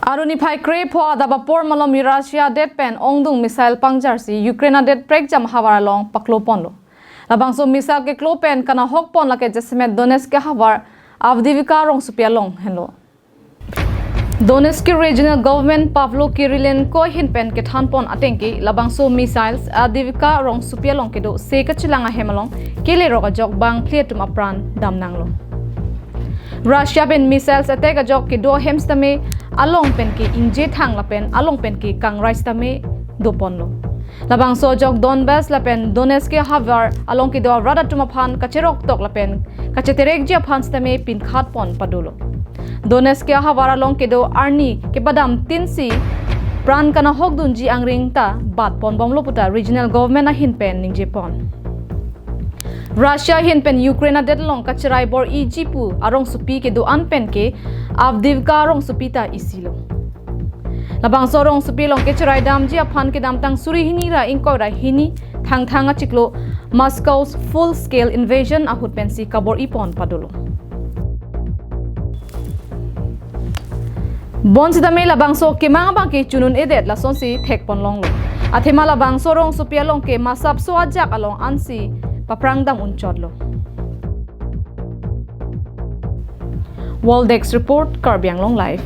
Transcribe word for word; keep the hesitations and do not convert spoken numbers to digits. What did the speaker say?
Arni phai krepho adap apor malom Russia adet pen ongdung missile pangjarsi Ukraine adet prekjam ahavar along paklo ponlo. Labangso missile keklo pen kanahok pon lake jasemet Donetsk ahavar Avdiivka rongsopi along henlo. Donetsk Regional Government Pavlo Kirilenko ahin pen kethan pon atengke labangso missiles Avdiivka rongsopi along kedo se kachelang ahem along kelerok ajok bang phli atum apran damnanglo. Russia pen missiles attack ajok kedo ahem sitame along pen ke ingje thang lapen along pen ke kangrai sitame doponlo. Labangso ajok Donbas lapen Donetsk ahavar along kedo arat atum aphan kacheroktok lapen kacheterekji aphan sitame pinkhat pon padolo. Donetsk ahavar along kedo arni kepadamtinsi pran kanahok dunji angring ta bat ponbomlo puta regional government ahin pen ningje pon. Russia ahin pen Ukraine adet along kacherai bor-iji pu arongsopi kedo-an pen ke Avdiivka rongsopi ta isilo. Labangso rongsopi along kecherai damji aphan kedamtang suri hini ra ingkoi ra hini Thangthang achiklo Moscow's full scale invasion ahut pensi kabor-i pon padolo. Bonsitame labangso kemang abang ke chunun edet lasonsi thek pon longlo. Athema labangso rongsopi along ke masapso ajak along ansi paprang dam unchotlo. World Desk Report, Karbi Anglong Live.